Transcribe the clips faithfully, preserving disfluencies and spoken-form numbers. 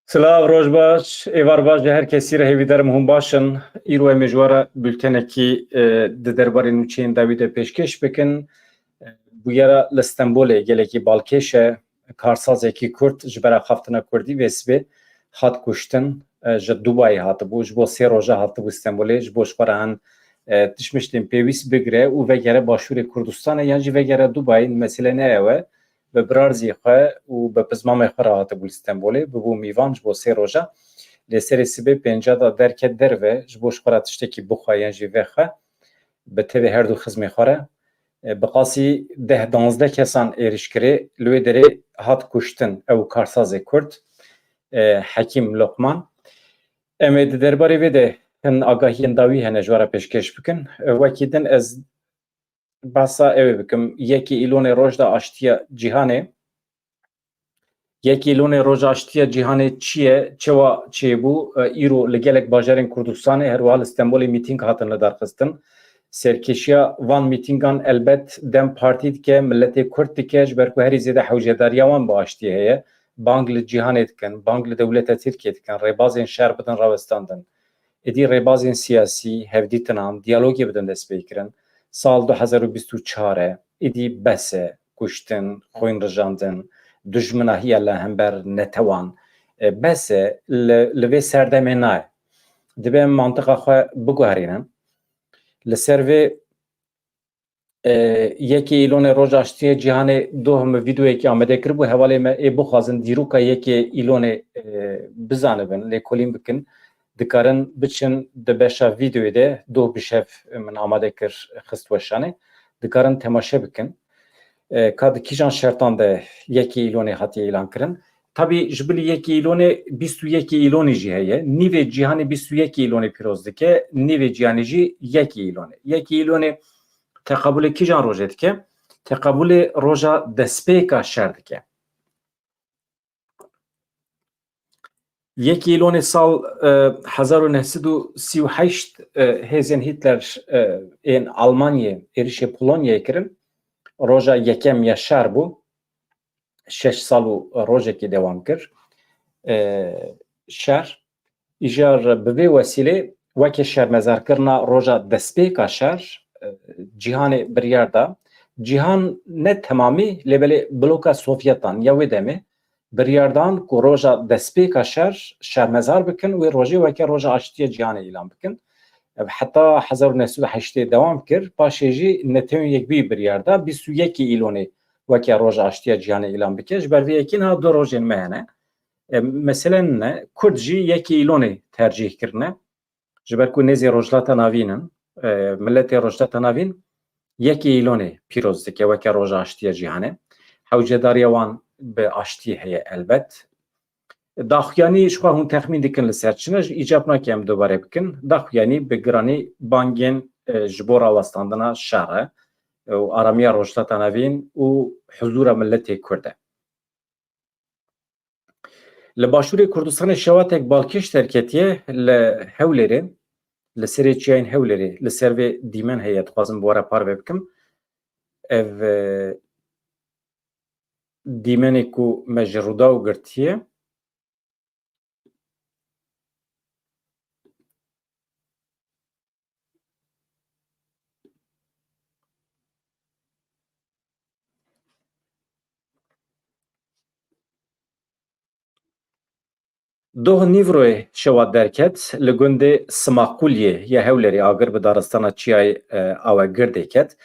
Silav, roj baş, êvar baş ji her kesî re hêvîdarim hûn baş in. Îro em ê ji we re bultenekî, e, di derbarê nûçeyên dawî de pêşkêş bikin. E, bûyera li Stenbolê gelekî balkêş e. Karsazekî Kurd ji ber axaftina Kurdî vê sibê hat kuştin. E, ji Dubayê hatibû, ji bo sê roja hatibû Stenbolê, ji bo ji xwe re hin, e, tişmiştên pêwîst bigire û vegere Başûrê Kurdistanê yan jî vegere Dubayê, mesele ne ew e. Bi birarzî xwe û bi pizmamê xwe re hatibû li Stenbolê, bibû mîvan ji bo sê roja. Lê serê sibê pênca da derket derve, ji bo ji xwe re tiştekî bixwe yan jî vexwe, bi tevê her du xizmê xwe re, e, bi qasî deh danzdeh kesan êrîş kirê, li wê derê hat kuştin ew karsazê Kurd, e, Hekîm Lokman. Em ê di derbarê vê de hin agahiyên dawî hene ji we re pêşkêş bikin. E, wekî din ez behsa ew ê bikim. Yekê Îlonê roj da aştiya cîhanê. Yekê Îlonê roja aştiya cîhanê çi ye? Çawa çêbû? E, îro li gelek bajarên Kurdistanê, her wiha li Stenbolê mîtîng hatin lidarxistin. Serkêşiya van mîtîngan elbet dem partî dike, miletê Kurd dike, ji ber ku herî zêde hewcedariya wan bi aştiyê heye. Bang li cîhanê dikin, bang li dewleta Tirkiyê dikin, rêbazên şer bidin rawestandin. Êdî rêbazên siyasî hevdîtinan, diyalogê bidin destpêkirin. Sal du hezar û bîst û çar e, êdî bes e, kuştin, xwîn rijandin, dijminahiya li hember netewan, e, bes e, li, li vê serdemê nayê. Dibe em mantiqa xwe biguherînin. Li ser vê, e, yekê Îlonê roja aştiyê cîhanê doh min vîdeoyekî amade kiribû. Hevalê me ê bixwazin dîroka yekê Îlonê, e, bizanibin, lêkolîn bikin, dikarin biçin di beşa vîdeoyê de, doh bi şev min amade kir, xist weşanê. Dikarin temaşe bikin. E, ka di kîjan şertan de yekê Îlonê hatiye îlan kirin? Tabî ji bilî yekê Îlonê bîst û yekê Îlonê jî heye. Nîvê cîhanê bîst û yekê Îlonê pîroz dike, nîvê cîhanê jî yekê Îlonê. Yekê Îlonê teqabûlê kîjan rojê dike? Teqabûlê roja destpêka şer dike. Yekê Îlonê sal, e, hezar û neh sed û sî û heşt, e, hêzên Hitler, e, ên Almanyê êrişê Polonyayê kirin. Roja yekem ya şer bû. Şeş sal û rojekê dewam kir, e, şer. Îjar bi vê wesîlê weke şermezarkirina roja destpêka şer, e, cîhanê biryar da. Cîhan ne temamî, lê belê bloka Sovyetan ya wê demê biryar dan ku roja destpêka şer şermezar bikin, wê rojê weke roja aştiya cîhanê îlan bikin. Ev heta hezar û neh sed û heştê dewam kir. Paşê jî Netewên Yekbûyî biryar da bîst û yekê Îlonê weke roja aştiya cîhanê îlan bike. Ji ber vê yekê niha du rojên me hene. E, mesele ne, Kurd jî yekê Îlonê tercîh kirine. Ji ber ku nêzê Rojhilata Navîn in, e, miletê Rojhilata Navîn yekê Îlonê pîroz dike weke roja aştiya cîhanê. Hewcedariya wan bi aştiyê heye elbet. Daxuyanî ji xwe hûn texmîn dikin li ser çi ne, ji îcab nake em dubare bikin. Daxuyanî bi giranî bangên, e, ji bo rawestandina şer e, e, û aramiya Rojhilata Navîn û huzûra miletê Kurd e. Li Başûrê Kurdistanê şewatek balkêş derketiye li Hewlêrê, li serê çiyayên Hewlêrê, li ser vê dîmen heye, dixwazim bi we re parve bikim. Ev, e, dîmenê ku me ji Rûdaw girtiye. Doh nîvroyê şewa derket, li gundê Simaqûliyê ya Hewlêrê agir bi daristana çiyayê, e, Awegirdê ket.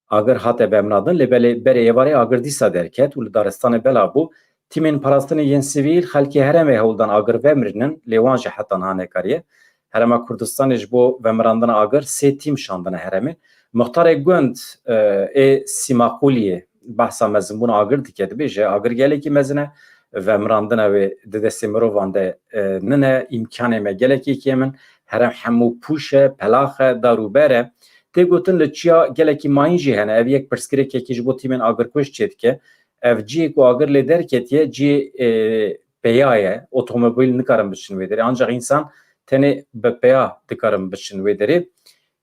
Agir hate vemirandin, lê belê berê êvarê agir dîsa derket û li daristanê belav bû. Tîmên parastinê yên sivîl xelkê herêmê hewl dan agir vemirînin, lê wan jî heta niha nekariye. Herêma Kurdistanê ji bo vemirandina agir sê tîm şandine herêmê. Muxtarê gund, e, ê Sîmaqûliyê behsa mezinbûna agir dike, dibêje, agir gelekî mezin e, vemirandina wê di destê mirovan de, e, nine, îmkanê me gelekî kêm in, herêm hemû pûş e, pelax e, dar û ber e. Tê gotin li çiya gelekî mayîn jî hene. Ev yek pirsgirêkekî ji bo tîmên agirkuj çêdike. Ev cihê ku agir lê derketiye, cihê, e, peya ye. Otomobîl nikarin biçin wê derê. Ancaq însan tenê bi peya dikarin biçin wê derê.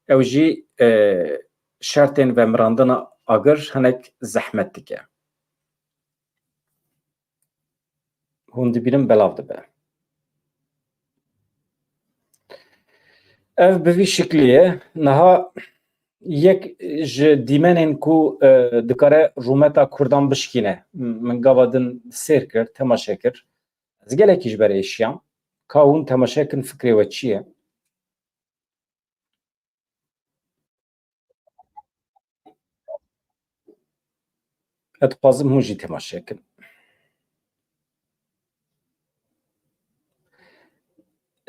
Ew jî, e, şertên vemirandina agir hinek zehmet dike. Hûn dibînin belav dibe. Ev bi vî şiklî ye. Niha yek ji dîmenên ku, e, dikare rûmeta Kurdan bişkîne. Min gava din sêr kir, temaşe kir. Ez gelekî ji ber êşiyam. Ka hûn temaşe kin fikrê we çi ye? Ez dixwazim hûn jî temaşe kin.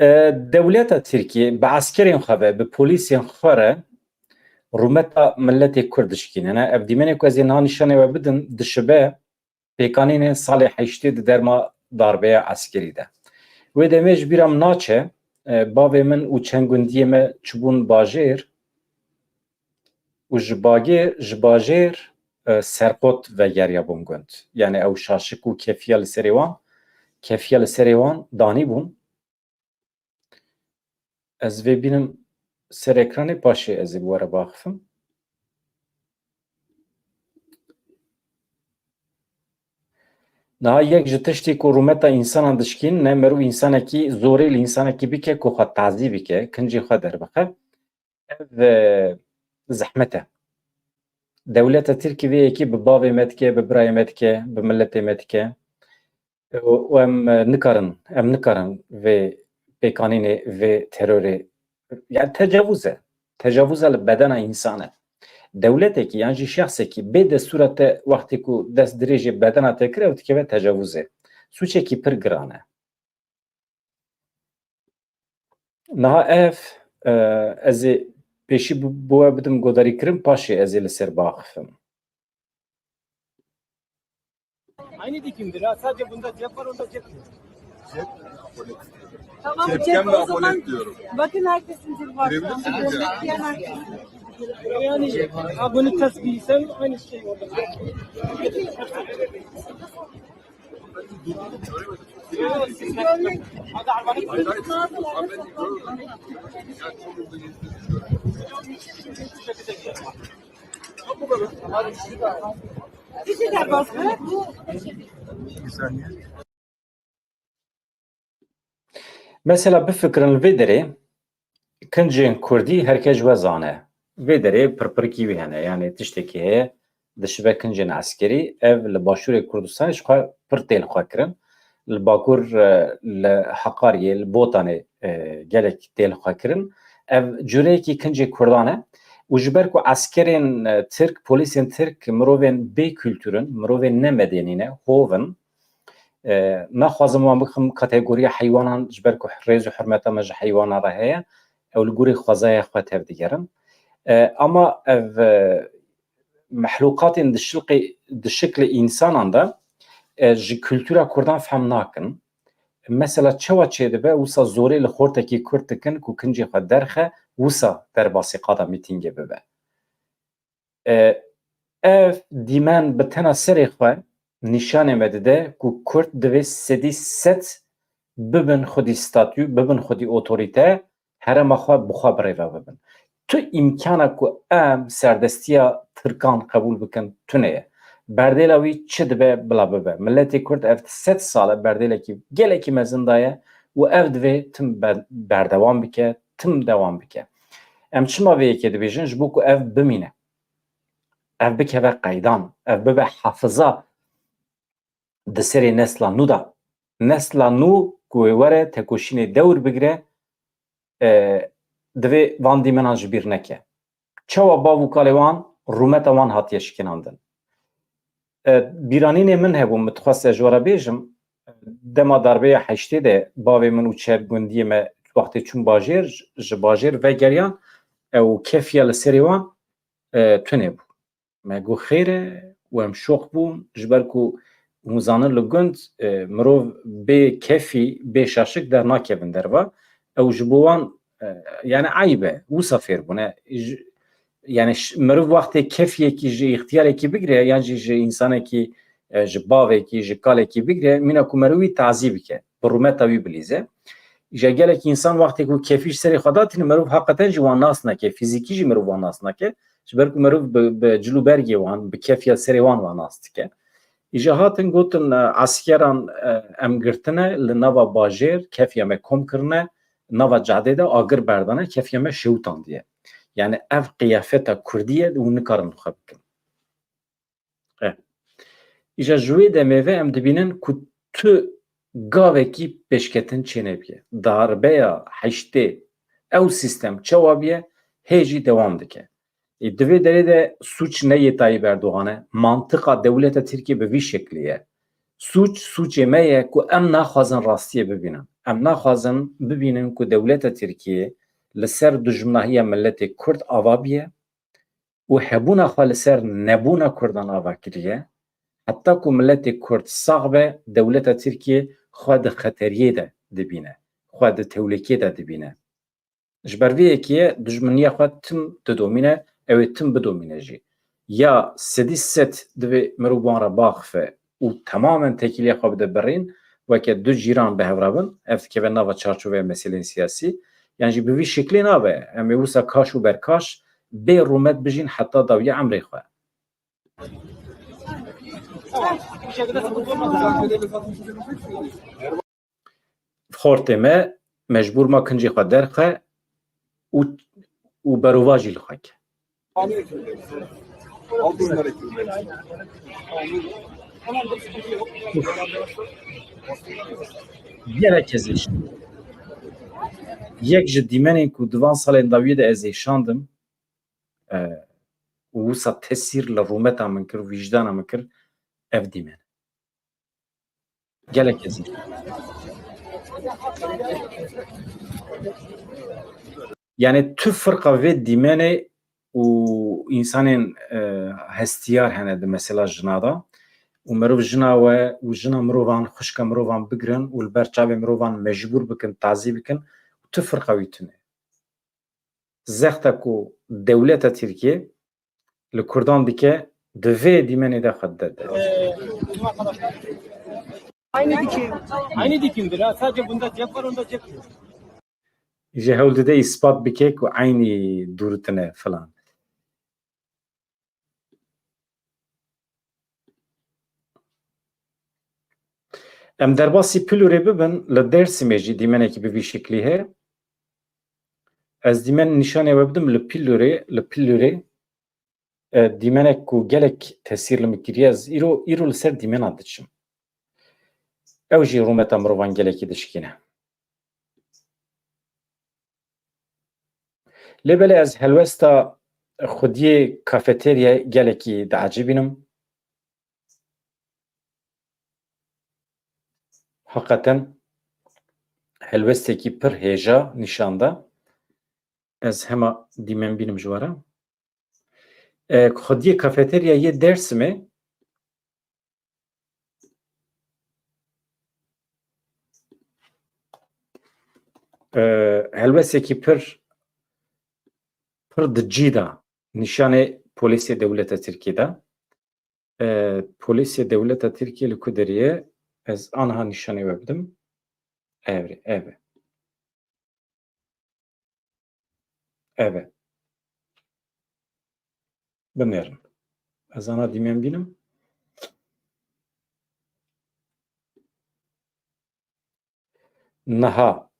E, dewleta Tirkiyê bi eskerên xwe ve, bi polîsên xwe re rûmeta miletê Kurd dişkînine. Ev dîmenê ku ez ê niha nîşanê we bidim, dişibe pêkanînên salê heştê di derma darbeya eskerî de. Wê demê ji bîra min naçe, e, bavê min û çend gundiyê me çûbûn bajêr û ji bagê-, ji bajêr, e, serqot vegeriyabûn gund. Yani ew şaşik û kefiya li serê wan, kefiya li serê wan danîbûn. Ez vê bînim ser ekranê, paşê ez ê bi we re biaxifim. Niha yek ji tiştê ku rûmeta însanan dişkînine, merû însanekî zorê li însanekî bike ku xwe tazî bike, kincê xwe derbixe. Ev, e, zehmet e. Dewleta Tirkî vê yekê bi bavê me dike, bi birayê me dike, bi miletê me dike. Û, û em, e, nikarin, em nikarin vê pêkanînê, vê terorê, yani tecavuz e. Tecavuz e li bedena însan e. Dewletekî yan jî şexsekî bê destûra te wextê ku dest dirêjê bedena te kir, ew dikeve tecavuzê. Sûçekî pir giran e. Niha ev, e, ez ê pêşî bi, bi we bidim godarîkirin, paşê ez ê li ser biaxifim. Aynı dikimdir ha. Sadece bunda cep var, onda cep yok. Tamam, cep, o zaman bakın herkesin cep var. Girebilirsiniz ya. Yani, ha, bunu test bilsem aynı şey oldu. Mesela bifikirin li vê derê kincên kurdî her kes ji we zane. Vê derê pirpirkî wî hene. Yani tiştekî heye dişibe kincên eskerî. Ev li Başûrê Kurdistanê ji xwe pir tê li xwe kirin. Li Bakur, e, li Heqariyê, li Botanê, e, gelek tê li xwe kirin. Ev cureyekî kincê Kurdan e. Û ji ber ku eskerên, e, Tirk, polîsên Tirk mirovên bê kultur in, mirovên ne medênî ne, hov in. E, naxwazim wan bixim kategoriya heywanan, ji ber ku rêz û hurmeta me ji heywanan re heye, ew li gorî xwezaya xwe tevdigerin. E, ama ev, e, mexlûqatên di şilqê-, di şiklê însanan de, e, ji kultura Kurdan fehm nakin. Mesela çawa çêdibe, wisa zorê li xortekî Kurd dikin ku kincê xwe derxe, wisa derbasî qada mîtîngê bibe. E, ev dîmen bi tena serê xwe nîşanê me dide ku Kurd divê sedî sed bibin xwedî statû, bibin xwedî otorîte, herêma xwe bi xwe birêve bibin. Tu îmkana ku em serdestiya Tirkan qebûl bikin tune ye. Berdêla wî çi dibe bila bibe. Miletê Kurd ev sed sal e berdêlekî gelekî mezin daye û ev divê tim be-, berdewam bike, tim dewam bike. Em çima vê yekê dibêjin? Ji bo ku ev bimîne. Ev bikeve qeydan. Ev bibe hefiza di serê nesla nû de. Nesla nû ku wê were tekoşînê dewr bigire, e, divê van dîmenan ji bîr neke. Çawa bav û kalê wan, rûmeta wan hatiye şikênandin. E, bîranînê min hebû, min dixwest ez ji we re bêjim, dema darbeya heştê de bavê min û çer gundiyê me wextê çûn bajêr, ji bajêr vegeriyan, e, û kefiya li serê wan, e, tune bû. Me got xêr e û em şoq bûn, ji ber ku hûn zanin li gund, e, mirov bê kefî, bê şaşik dernakevin derva. Ew ji bo wan, e, yani eyb e, wisa fêr bûne. Ji, yani ş-, mirov wextê kefiyekî ji îxtiyarekî bigire, yan jî ji însanekî, e, ji bavekî, ji kalekî bigire, mîna ku merivî tazî bike, bi rûmeta wî bilîze. Îja gelek însan wextê ku kefî ji serê xwe datîne, mirov heqeten jî wan nas nake, fîzîkî jî mirov wan nas nake. Ji ber ku meriv bi, bi cil û bergê wan, bi kefiya serê wan wan nas dike. Îja hatin gotin, e, eskeran, e, em girtine, li nava bajêr kefiya me kom kirine, nava cadê de agir berdane, kefiya me şewtandiye. Yani ev qiyafeta kurdî ye, hûn nikarin xwe bikin. E. Îja ji wê demê ve em dibînin ku tu gavekî pêşketin çênebiye. Darbeya heştê ew sîstem çawa biye, hê jî dewam dike. Ê, di vê derê de sûc ne yê Tayyip Erdogan e. Mantiqa dewleta Tirkiye bi vî şeklî ye. Sûc, sûcê me ye ku em naxwazin rastiyê bibînin. Em naxwazin bibînin ku dewleta Tirkiye li ser dijminahiya miletê Kurd ava biye û hebûna xwe li ser nebûna Kurdan ava kiriye, heta ku miletê Kurd sax be, dewleta Tirkiye xwe di xeteriyê de dibîne, xwe di tewlekiyê de dibîne. Ji ber vê yekê ye, dijminiya xwe tim didomîne, ew ê tim bidomîne jî. Ya sedî sed divê mirov wan re biaxife û temamen tekîliya xwe bide birîn, weke du cîran bi hev re bin, ev dikeve nava çarçoveya meseleyên siyasî, yan jî bi vî şeklê nabe. Em ê wisa kaş û berkaş bê rûmet bijîn heta dawiya emrê xwe. Xortê me mecbûr ma kincê xwe derxe û, û berovajî li xwe ke. Gelek ez êşandim. Yek ji dîmenên ku di van salên dawiyê de ez êşandim, e, û wisa tesîr li rûmeta min kir, wîjdana min kir, ev dîmen. Gelek ez ê. Yani tu firqa vê dîmenê û însanên, e, hestiyar hene di mesela jina de û mirov jina we û jina mirovan, xwişka mirovan bigirin û li ber çavê mirovan mecbûr bikin, tazî bikin, tu firqa wî tune. Zexta ku dewleta Tirkiye li Kurdan dike, di vê dîmenê de xwe dide. Aynı dikim. Aynı dikimdir ha. Sadece bunda cep var, onda cep yok. Ji hewl dide îspat bike ku eynî dûrtine filan. Em derbasî Pilûrê bibin, li Dêrsimê jî dîmenekî bi vî şeklî heye. Ez dîmen nîşanê we bidim li Pilûrê, li Pilûrê, e, dîmenek ku gelek tesîr li min kiriye, ez îro, îro li ser dîmena diçim. Ew jî rûmeta mirovan gelekî dişkîne. Lê belê ez helwesta xwediyê kafeterya gelekî diecibînim. Heqeten helwestekî pir hêja nîşan da. Ez hema dîmen bînim ji we re. E, xwediyê kafeterya yê Dêrsimê, e, helwestekî pir, pir di cî de nîşanê polîsê dewleta Tirkî de. E, polîsê dewleta Tirkî li ku derê ye? Ez aniha nîşanê we bidim. Ev rê, ev e. Ev e. Binêrin. Ez ana dîmen bînim. Niha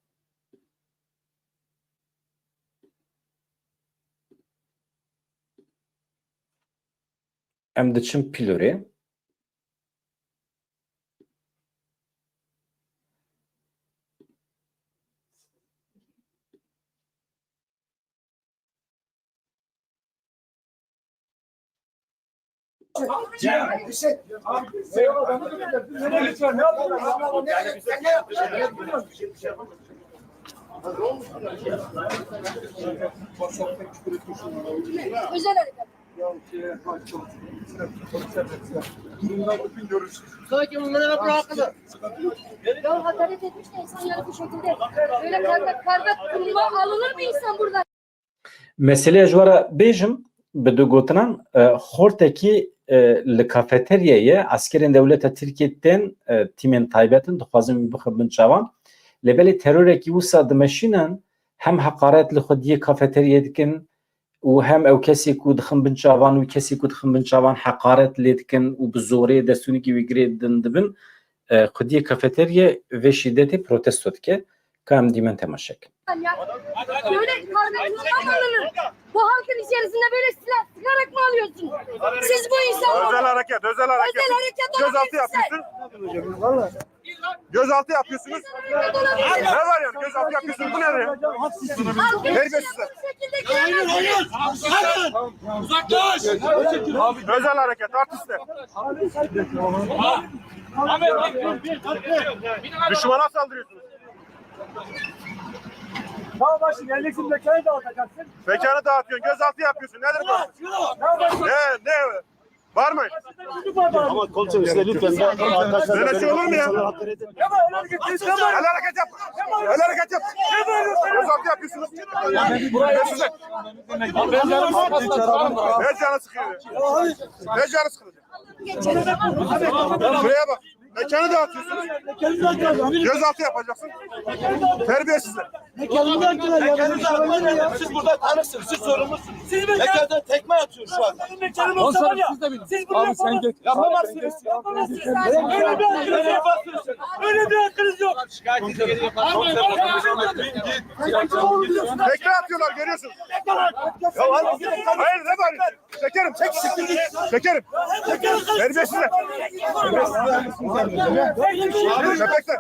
em diçin Pilûrê. Özel hareket. Sanki bunlara bırakın. Ya hakaret etmiş de insanları bu şekilde böyle karga karga kurma alınır mı insan burada? Meseleya ji we re bêjim, bi du gotinan, e, xortekî, e, li kafeteryayê ye, eskerên dewleta Tirkiyê tên, e, tîmên taybet in, dixwazin wî bixin bin çavan. Lê belê terorekî wisa dimeşînin, hem heqaret li xwediyê kafeteryayê dikin û hem ew kesê ku dixin bin çavan û kesê ku dixin bin çavan heqaret lê dikin û bi zorê destûnekî wî girê din dibin, e, xwediyê kafeteryayê vê şîdetê protesto dike. Ka em dîmen temaşe kin. Ya, böyle kardeşim, bu halkın içerisinde böyle silah sıkarak mı alıyorsunuz? Siz bu insanlar... Özel hareket, özel hareket. Özel hareket olabilir. Gözaltı yapıyorsun. Gözaltı yapıyorsunuz. Ne var yani? Gözaltı yapıyorsunuz. Bu nedir ya? Terbiyesizler. Uzaklaş! Özel hareket, artistler. Düşmana saldırıyorsunuz. Dağ başı geleceksin, mekanı dağıtacaksın. Mekanı dağıtıyorsun, gözaltı yapıyorsun. Nedir bu? Ne, ne? Var mı? Ama kol çevirse lütfen. Böyle şey olur mu ya? El hareket yap. El hareket yap. Gözaltı yapıyorsunuz. Terbiyesizler. Ne canı sıkıyor? Ne canı sıkılacak? Şuraya bak. Mekanı dağıtıyorsunuz. Gözaltı yapacaksın. Terbiyesizler. Mekanı dağıttılar ya. Mekanı dağıttılar ya. Siz burada tanıksınız. Siz sorumlusunuz. Siz mekan- Mekandan tekme atıyor şu an. Mekanım olsa var ya. Siz bunu yapamazsınız. Yapamazsınız. Öyle bir hakkınız yok. Öyle bir hakkınız yok. Tekme atıyorlar, görüyorsun. Ya hayır, ne var? Çekerim, çek, çekerim. Terbiyesizler. Köpekler.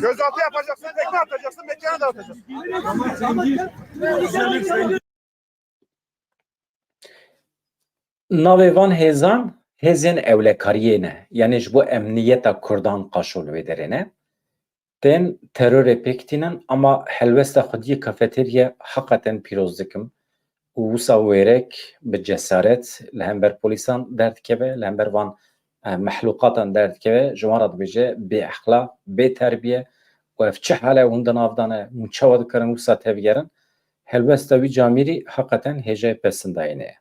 Gözaltı yapacaksın, tekme atacaksın, mekanı dağıtacaksın. Navê van hêzan hêzên ewlekariyê ne, yanî ji bo emniyeta Kurdan qaşo li wê derê ne. Tên terorê pêk tînin, ama helwesta xwediyê kafeterya heqeten pîroz dikim û wisa wêrek bi cesaret li hember polîsan derdikeve, li hember van, e, mehluqatan derdikeve, ji wan re dibêje bêexlaq, bêterbiye û ev çi hal e hûn di nav de ne, hûn çawa dikarin wisa tevgerin? Helwesta wî camêrî heqeten hêjayê pesindayînê ye.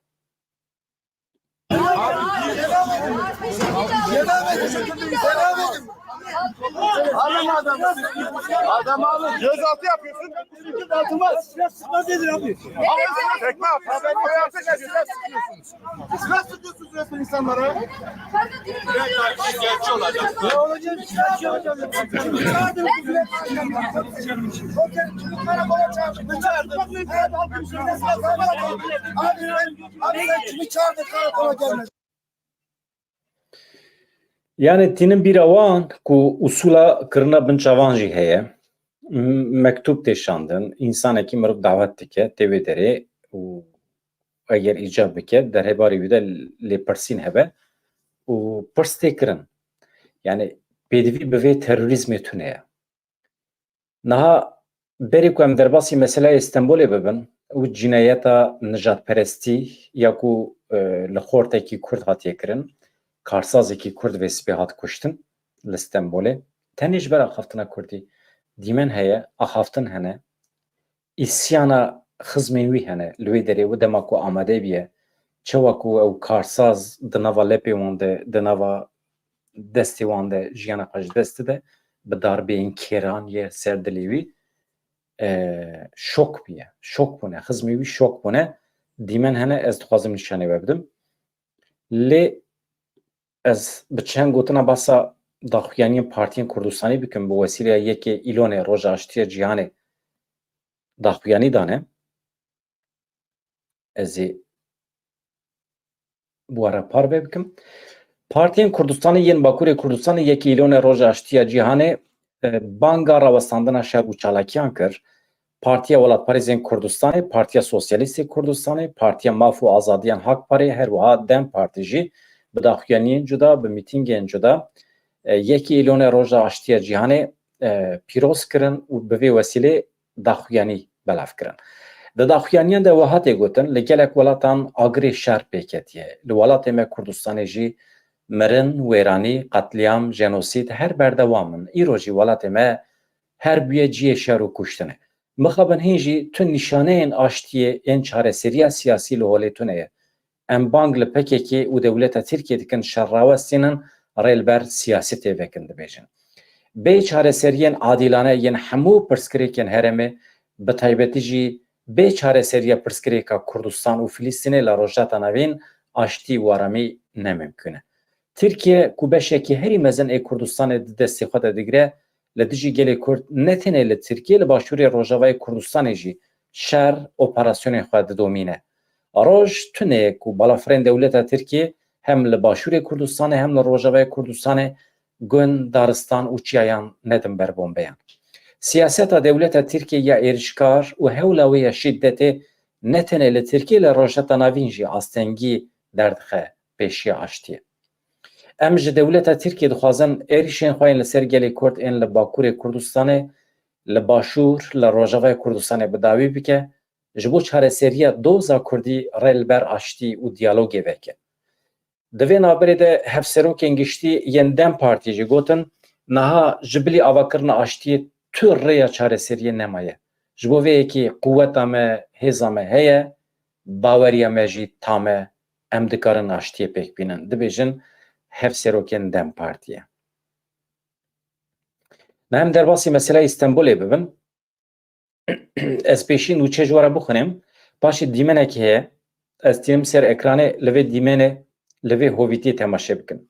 Alın adamı. Adamı alın. Gözaltı yapıyorsun. Atılmaz. Silah sıkmaz dedin abi. Tekme at. Silah sıkıyorsunuz. Silah sıkıyorsunuz resmen insanlara. Şikayetçi olacak. Ya olacağım, şikayetçi olacağım. Çağırdım. Çağırdım. Çağırdım. Abi sen, abi sen kimi çağırdın karakola gelmedin? Yani tînin bîra wan ku usûla kirina binçavan jî heye. M-, mektûb tê şandin, însanekî mirov dawet dike, tê wê derê û eger îcab bike, derhebarê wî de lêpirsîn hebe û pirs tê kirin. Yani pêdivî bi vê terorîzmê tune ye. Niha berî ku em derbasî meseleyê Stenbolê bibin û cînayeta nijadperestî ya ku, e, li xortekî Kurd hatiye kirin, karsazekî Kurd vê sibê hat kuştin li Stenbolê. Tenê ji ber axaftina Kurdî dîmen heye, axaftin hene, îsyana xizmên wî hene li wê derê û dema ku amade biye, çawa ku ew karsaz di nava lepê wan de, di nava destê wan de jiyana xwe ji dest dide, bi darbeyên kêran yê ser dilê wî, e, şok bûye. Şok bûne. Xizmê wî şok bûne. Dîmen hene, ez dixwazim nîşanê we bidim. Lê ez bi çend gotina basa daxuyaniyên partiyên Kurdistanê bikim, bi wesîleya yekê Îlonê, Roja Aştiya Cîhanê daxuyanî dane. Ez ê bi we re parve bikim. Partiyên Kurdistanê yên Bakurê Kurdistanê yekê Îlonê Roja Aştiya Cîhanê, e, banga rawestandina şer û çalakiyan kir. Partiya Welatparêzên Kurdistanê, Partiya Sosyalîst ê Kurdistanê, Partiya Maf û Azadiyan Hak Parê, her wiha DEM Partî jî bi daxuyaniyên cuda, bi mîtîngên cuda, e, yekê Îlonê Roja Aştiya Cîhanê, e, pîroz kirin û bi vê wesîlê daxuyanî belav kirin. Di daxuyaniyan de wiha tê gotin, li gelek welatan agirê şer pêketiye. Li welatê me Kurdistanê jî mirin, wêranî, qetlîam, jenosîd her berdewam in. Îro jî welatê me her bûye cihê şer û kuştinê. Mixabin hîn jî tu nîşaneyên aştiyê ên çareseriya siyasî li holê tune ye. Em bang li P K K û dewleta Tirkiyê dikin şerrawestînin rê li ber siyasetê vekin, dibêjin. Bê çareseriyên adîlane yên hemû pirsgirêkên herêmê, bi taybetî jî bê çareseriya pirsgirêka Kurdistan û Filistînê li Rojhilata Navîn aştî û aramî ne mimkûn e. Tirkiye ku beşekî herî mezin ê Kurdistanê di destê xwe de digire, li dijî gelê Kurd ne tenê li Tirkiye, li başûrê Rojavayê Kurdistanê jî şer operasyonên xwe didomîne. Roj tune ye ku balafirên dewleta Tirkiye hem li başûrê Kurdistanê hem li Rojavayê Kurdistanê gund, daristan û çiyayan nedin ber bombeyan. Siyaseta dewleta Tirkiye ya êrişkar û hewla wê ya şîdetê ne tenê li Tirkiye, li Rojheta Navîn jî astengî derdixe pêşiya aştiyê. Em ji dewleta Tirkiye dixwazin êrişên xwe yên li ser gelê Kurd ên li Bakurê Kurdistanê, li Başûr, li Rojavayê Kurdistanê bi dawî bike, ji bo çareseriya doza Kurdî rê li ber aştî û diyalogê veke. Di vê navberê de hevserokên giştî yên DEM Partiyê jî gotin, niha ji bilî avakirina aştiyê tu rêya çareseriyê nemaye. Ji bo vê yekê quweta me, hêza me heye, baweriya me jî tam e, em dikarin aştiyê pêk bînin, dibêjin hevserokên DEM Partiyê. Na em derbasî mesela Îstenbulê bibin. Ez pêşî nûçe ji we re bixwînim. Paşê dîmenekê heye. Ez tînim ser ekranê, li vê dîmenê, li vê hovîtiyê temaşe bikin.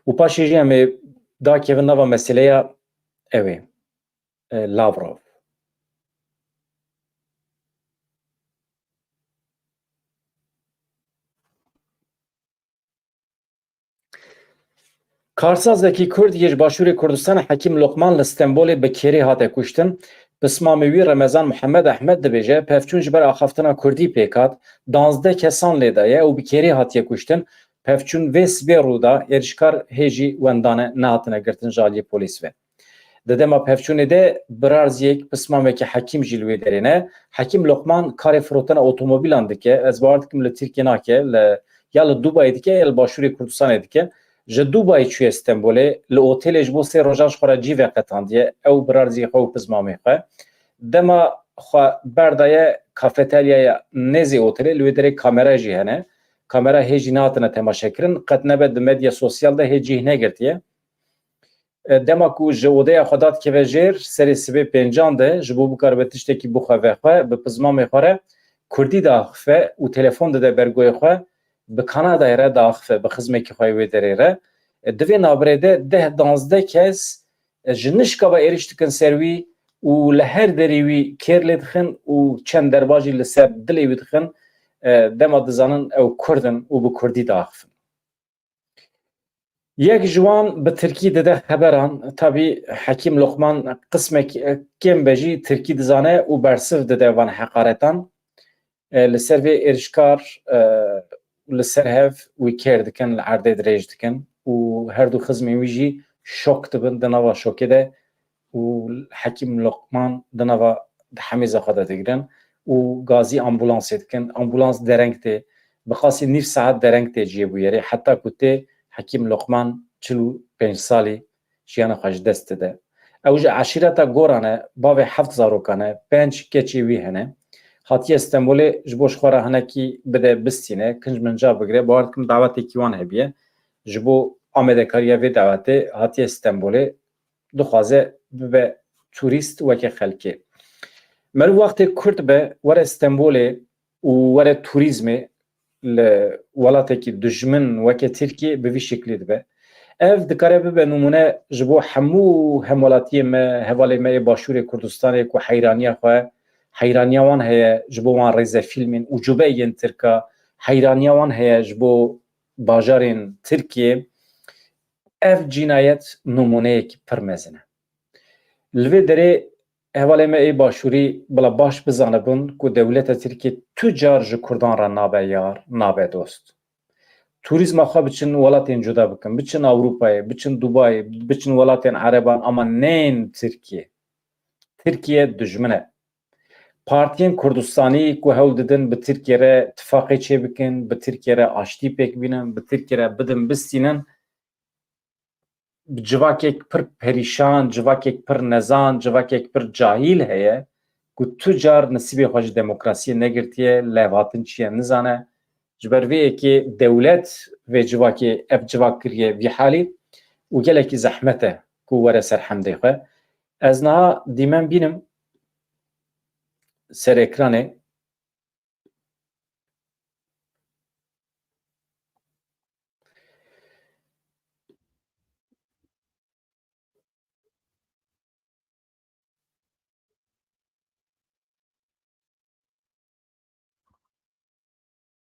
Û paşê jî em ê dakevin nava meseleya ew ê, e, Lavrov. Karsazekî Kurd yê ji Başûrê Kurdistanê Hekîm Lokman li Stenbolê bi kêrê hate kuştin. Pismamê wî Remezan Mihemed Ehmed dibêje, pevçûn ji ber axaftina Kurdî pêk hat, danzdeh kesan lê daye û bi kêrê hatiye kuştin. Pevçûn vê sibê rû da, êrişkar hê jî wendane nehatine girtin ji aliyê polîs ve. Di dema pevçûnê de birarziyek, pismamekî Hekîm jî li wê derê ne. Hekîm Lokman karê firotina otomobîlan dike. Ez bawer dikim li Tirkiyê nake, li, ya li Dubayê dike, ya li Başûrê Kurdistanê dike. Ji Dubayê çûye Stenbolê, li otelê ji bo sê rojan ji xwe re cî veqetandiye, ew birarziyê xwe û pismamê xwe. Dema xwe berdaye kafeteryaya nêzê otelê, li wê derê kamera jî hene. Kamera hê jî nehatine temaşekirin, qet nebe di medya sosyal de hê cih negirtiye. E, dema ku ji odeya xwe da dikeve jêr, serê sibê pêncan de ji bo bikaribe tiştekî bixwe vexwe, bi pizmamê xwe re kurdî diaxife û telefon dide ber goyê xwe, bi Kanadayê re diaxife, bi xizmekî xwe yê wê derê re. E, di vê navberê de deh danzdeh kes, e, ji nişka ve êrîş dikin ser wî û li her derê wî kêr lê dixin û çend derba jî li ser dilê wî dixin. E, dema dizanin ew kurd in û bi kurdî diaxifin. Yek ji wan bi tirkî dide xeberan. Tabî Hekîm Lokman qismek, e, kêm be jî tirkî dizane û bersiv dide van heqaretan. E, li ser vê êrişkar, e, li ser hev wî kêr dikin, li erdê dirêj dikin û her du xizmên wî jî şok dibin, di nava şokê de û Hekîm Lokman di nava, di hemêza xwe de digirin û gazî ambulansê dikin. Ambulans dereng tê, bi qasî nîv saet dereng tê cihê bûyerê, heta ku tê Hekîm Lokman çil û pênc salî jiyana xwe ji dest dide. Ew ji eşîreta Goran e, bavê heft zarokan e, pênc keçê wî hene. Hatiye Stenbolê ji bo ji xwe re hinekî bide bistîne, kinc minca bigire. Bawer dikim dawetekî wan hebiye. Ji bo amadekariya vê dawetê hatiye Stenbolê, dixwaze bibe turîst weke xelkê. Meriv wextê kurt be, were Stenbolê û were turîzmê li welatekî dijmin weke Tirkiye bi vî şeklî dibe. Ev dikare bibe nimûne ji bo hemû hemwelatiyê me, hevalê me yê Başûrê Kurdistanê ku heyraniya xwe, heyraniya wan heye ji bo wan rêzefîlmên ucube yên Tirka, heyraniya wan heye ji bo bajarên Tirkiye. Ev cînayet nimûneyekî pir mezin e. Li vê derê hevalê me ê Başûrî bila baş bizanibin ku dewleta Tirkiye tu car ji Kurdan re nabe yar, nabe dost. Turîzma xwe biçin welatên cuda bikin, biçin Ewropayê, biçin Dubayê, biçin welatên Ereban, ama neyên Tirkiye. Tirkiye dijmin e. Partiyên Kurdistanî ku hewl didin bi Tirkiye re tifaqê çêbikin, bi Tirkiye re aştî pêk bînin, bi Tirkiye re bidin bistînin, civakek pir perîşan, civakek pir nezan, civakek pir cahîl heye ku tu car nisîbê xwe ji demokrasiyê negirtiye, levhatin çi ye nizane. Ji ber vê yekê dewlet vê civakê, ev civak kiriye vî halî û gelekî zehmet e ku were ser hemdê xwe. Ez niha dîmen bînim ser ekranê.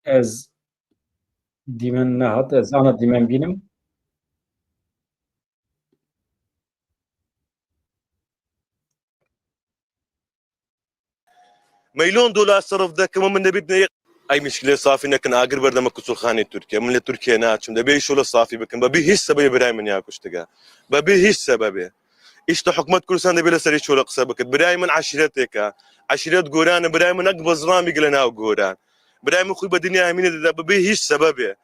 Ez dîmen nehat, ez ana dîmen bînim. Meylon dolar serf dekim, min debit ne. Ay mişkile safî nekin, agir berdeme kusulxanê Tirkiye. Min li Tirkiye naçim. Debê îşola safî bikin. Be bî hiç sebebê birayê min ya kuştiga. Be bî hiç sebebê. Îşte hikûmet Kurdistan debê li ser îşola qise bikit. Birayê min eşîretêka. Eşîret goran e, birayê min ek bizramî gile nav goran. Birayê min xwe be dinya hemîne dide, be bî hiç sebebê.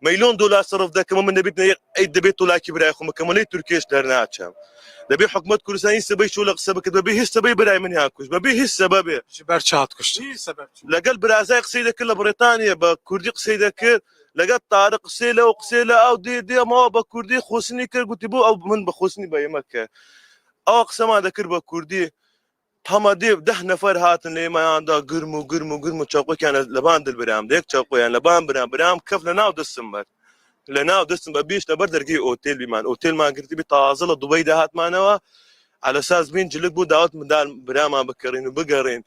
Meylon dolar serf dekim, min debit ne, ey debê tolakî birayê xwe bikim, lê Tirkiye ji der naçem. Debê hikûmet Kurdistanê sebey şola qise bikit, be bî hiç sebey birayê min ya kuş, be bî hiç sebebê. Ji ber çi hat kuştin? Sebep çi? Legel birazay qisey dekir li Britaniye, be Kurdî qisey dekir, legel Tariq qisey le, o qisey le, ew dê, dê, ma be Kurdî xwesinî kir, gotî bû, ew min bi xwesinî be yemek kir. Ew qise ma dekir be Kurdî. Hema dê deh nefer hatin lê me yan da girm û girm û girm û çaqukiyan li ban dilbirem de, yek çaquyan li ban biram, biram kef li nav distim ber. Li nav distim ber, bîş neber dergê otel bî man. Otel man girtî bî, taze li Dubey de hatmanewa. Elesaz bîn cilik bû, dawet min dar biraman bikirin û bigerin.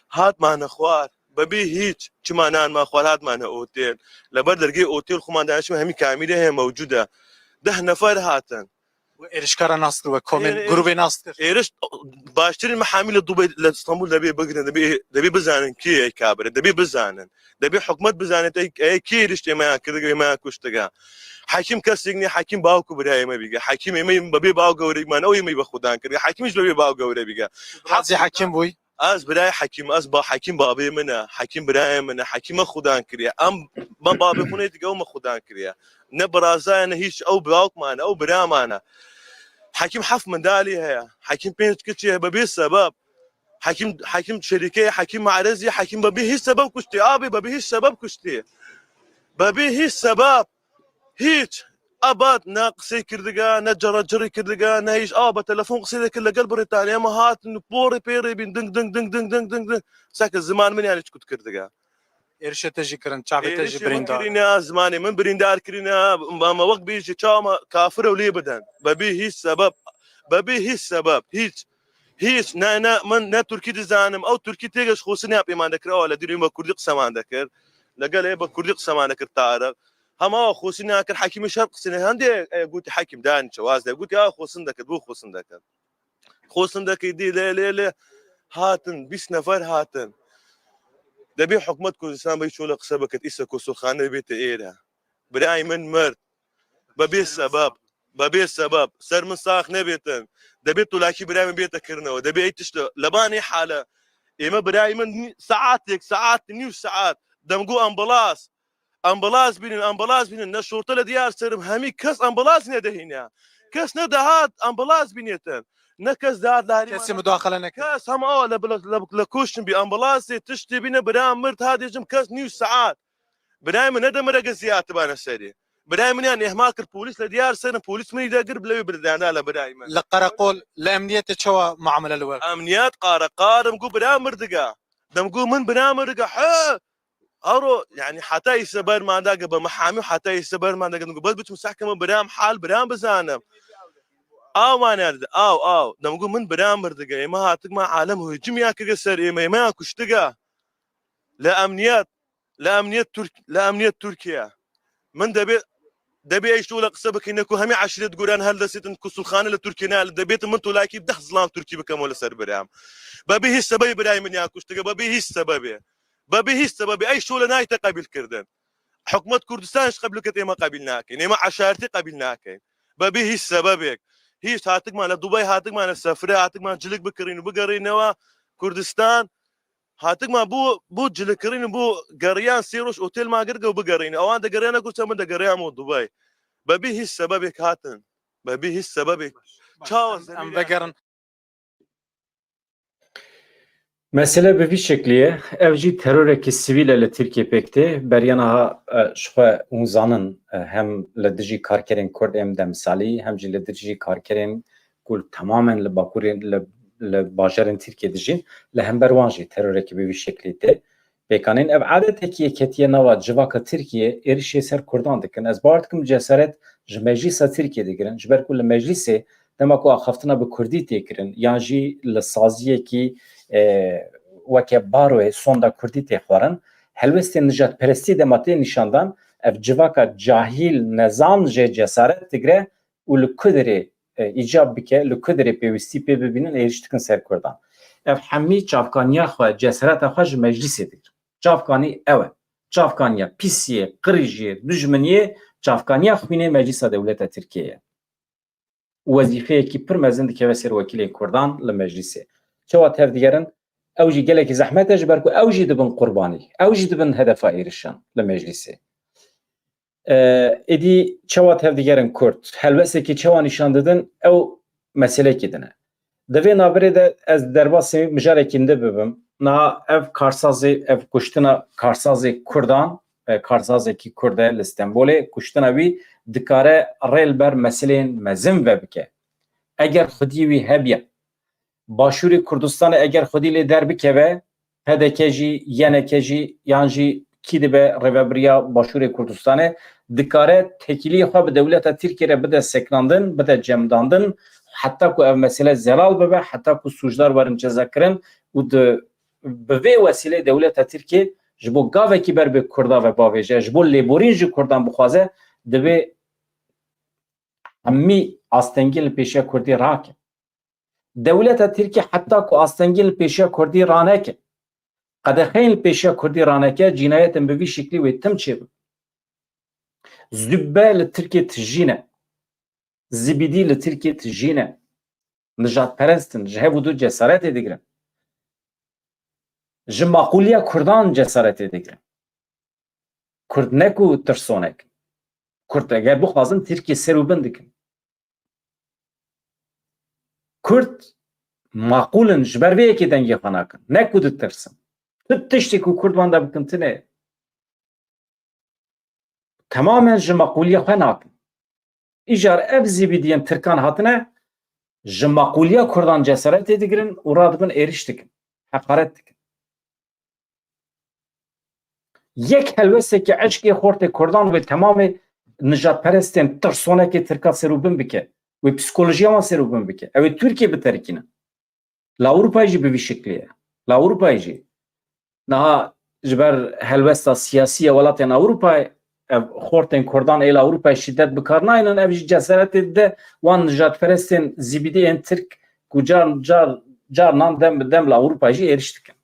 Hatmane xwar. Be bî hiç. Çima nan ma xwar hatmane otel. Li ber dergê otel xwe man danişme hemî kamîre heye mewcûd e. Deh nefer hatin. We êrişkara nas kir, we komên Êr-, êriş-, grûbê nas kir. Êriş baştirîn me hemî li Dubey, li Stenbul debê bigirin, debê, debê bizanin kê ye kabire, debê bizanin. Debê hikûmet bizane te, ê kê êriş ê me ya kirdige, ê me ya kuştige. Hekîm kesek nî, hekîm bawk û birayê me bîge. Hekîm ê me bebê baw gewre bîman, ew ê me be xudan kirdige. Hekîm ji bebê baw gewre bîge. Razî hekîm bûy. Ez birayê Hekîm, ez ba Hekîm babê min e, Hekîm birayê min e, Hekîm me xudan kiriye. Em, me babê xwe nêdike, ew me xudan kiriye. Ne biraza ye, ne hîç, ew bawk man e, ew bira man e. Hekîm heft mindalî heye, Hekîm pênc kiçî heye, be bê sebeb. Hekîm, Hekîm şerîkê, Hekîm Me'rezî, Hekîm be bê hîç sebeb kuştî, abî be bê hîç sebeb kuştî. Be bê hîç sebeb. Hîç. Ebat ne qisey kirdige, ne ceracerî kirdige, ne hîç. A, be telefon qisey dikir legel Britaniya, me hatin û porê pêrê bîn, ding, ding, ding. Seke ziman min yanî çikut kirdige. Êrişê te jî kirin, çavê te jî Êrişê min birîndar. Kirîne, zimanê min birîndar kirîne, ma, ma wek bêjî çawa me kafir ew lê bidin. Be bî hîç sebeb, be bî hîç sebeb, hîç. Hîç, ne, ne, min ne Tirkî dizanim, ew Tirkî têge ji xwesinê ya pêman dikir, ew le dîrê me Kurdî qiseman dikir. Legel ê be Kurdî qiseman dikir Tarix. Hema xwesin nakir, Hekîmê şer qisine. Hende, e, gotî Hekîm, danî çi, waz de. Gotî, a, xwesin dikir, bû xwesin dikir. Xwesin dikir, dî lê, lê, lê. Hatin, bîst nefer hatin. Debê hikûmet Kurdistan bê şole qise bikit, îse kosulxane bête êre. Birayê min mird. Be bê sebeb. Be bê sebeb. Ser min sax nebêtin. Debê tulakî birayê min bête kirineve. Debê ey tişt lebanê hale. Ême birayê min nî-, saetek, saet, nîv saet. Dem got ambulas. Ambulas bînin, ambulas bînin. Ne şorte li diyar serim, hemî kes ambulas nedehîne. Kes nedihat ambulas bînêtin. Ne kes dihat larî. Kesî mudaxele nekir. Kes hema le, le, le, le koştin bî ambulasê tiştê bîne bira mird ha dêjim kes nîv saet. Birayê min ne demirege ziyatibane serê. Birayê min yan ihmal kir polîs li diyar serin, polîs min îde gir bilewê birdana le birayê min. Li qereqol, li emniyetê çawa muamele li we? Emniyet qareqarim gu bira mirdige. Dem gu min bira mirdige. He! Aro, yani heta îse berman dage be mehamî heta îse berman dage. Dem gu bes biçim sehke min biram hal biram bizanim. Aw man erde, aw, aw. Dem gu min biram mirdige. Ême hatik ma alem hücum ya kirge ser ême, ême ya kuştige. Li emniyet, li emniyet Türk, li emniyet Türkiye. Min debê, debê ey şole qise bikîne ku hemî eşîret guran hel desêtin kusulxane li Türkiye ne, li debêtin min tolakî deh zilam Türkî bikem û li ser birayê em. Be bê hîç sebebê birayê min ya kuştige, be bê hîç sebebê. Be bê hîç sebebê ey şole nayte qebîl kirdin. Hikûmet Kurdistan ji qebîl ket ême qebîl nakin. Ême eşaretî qebîl nakin. Be bê hîç sebebek. Hîç hatikman li Dubey hatikman li sefre hatikman cilik bikirîn û bigerînewa Kurdistan. Hatik ma bû, bû cilikirîn û bû geriyan sê roj otel ma girge û bigerîne. Ewan de geriyan ku çend de geriyan û Dubey. Be bî hîç sebebek hatin. Be bî hîç sebebek. Çawa em, em vegerin. Mesele bi vî şeklî ye. Ev jî terorekî sivîl e li Tirkiye pêk tê. Beriya niha, e, ji xwe hûn zanin, e, hem li dijî karkerên Kurd êm demsalî, hem jî li dijî karkerên ku temamen li bakurê, li, li bajarên Tirkiye dijîn, li hember wan jî terorekî bi vî şeklî tê pêkanîn. Ev adetekî yê ketiye nava civaka Tirkiye êrişê ser Kurdan dikin. Ez bawer dikim cesaret ji meclîsa Tirkiye digirin, ji ber ku li meclîsê dema ku axaftina bi Kurdî tê kirin, yan jî li saziyekî, e, weke baroyê sonda Kurdî tê xwarin, Helwestên nijadperestî dema tê nîşandan, ev civaka cahîl, nezan jê cesaret digre û li ku derê, e, îcab bike, li ku derê pêwîstî pê bibînin, êrîş dikin ser Kurdan. Ev hemî çavkaniya xwe, cesareta xwe ji meclîsê digirin. Çavkanî ew e. Çavkaniya pîsiyê, qirijiyê, dijminiyê, çavkaniya xwînê meclîsa dewleta Tirkiyê ye. Wezîfeyekî pir mezin dikeve ser wekîlên Kurdan li meclîsê. Çawa tevdigerin? Ew jî gelekî zehmet e, ji ber ku ew jî dibin qurbanî, ew jî dibin hedefa êrişan li meclîsê. E, êdî çawa tevdigerin Kurd? Helwestekî çawa nîşan didin? Ew meselekî din e. Di vê navberê de ez derbasî mijarekî din bibim. Niha ev karsazê, ev kuştina karsazê Kurdan, e, karsazekî Kurd e li Stenbolê, kuştina wî dikare rê li ber meseleyên mezin vebike. Eger xwedî wî hebiya, Başûrê Kurdistanê eger xwedî lê derbikeve, P D K jî, Y N K jî, yan jî kî dibe rêvebiriya Başûrê Kurdistanê, dikare têkiliyê xwe bi dewleta Tirkiyê re bide sekinandin, bide cemdandin, heta ku ev mesele zelal bibe, heta ku sûcdar werin cezakirin û di, bi vê wesîleyê dewleta Tirkiyê ji bo gavekî ber bi Kurda ve bavêje, ji bo lêborîn ji Kurdan bixwaze, divê hemî astengî li pêşiya Kurdî rake. Dewleta Tirkî heta ku astengî li pêşiya Kurdî raneke, qedexeyên li pêşiya Kurdî raneke, cînayetên bi vî şeklî wê tim çêbin. Zubbe li Tirkiyê tijî ne. Zibîdî li Tirkiyê tijî ne. Nijadperest in, ji hev û du cesaretê digirin. Ji maqûliya Kurdan cesaretê digirin. Kurd ne ku tirsonek. Kurd eger bixwazin Tirkiyê ser û bin dikin. Kurd maqûl in, ji ber vê yekê dengê xwe nakin. Ne ku ditirsin. Tu tiştê ku Kurd van de bikin tune. Temamen ji maqûliya xwe nakin. Îcar ev zîbîdiyên Tirkan hatine, ji maqûliya Kurdan cesaretê digirin û radibin êriş dikin. Heqaret dikin. Yek helwestekî eşkê xortê Kurdan wê temamê nijadperestên tirsonekê Tirka serûbin bike. Wê psîkolojiya wan serûbin bike. Ew ê Tirkiye biterikînin. Li Ewropayê jî bi vî şeklî ye. Li Ewropayê jî. Niha ji ber helwesta siyasî ya welatên Ewropayê, ev xortên Kurdan ê li Ewropayê şîdet bi kar naynin, ev jî cesaretê dide wan nijadperestên zîbîdiyên Tirk ku car, car, carnan dem bi dem li Ewropayê jî êriş dikin.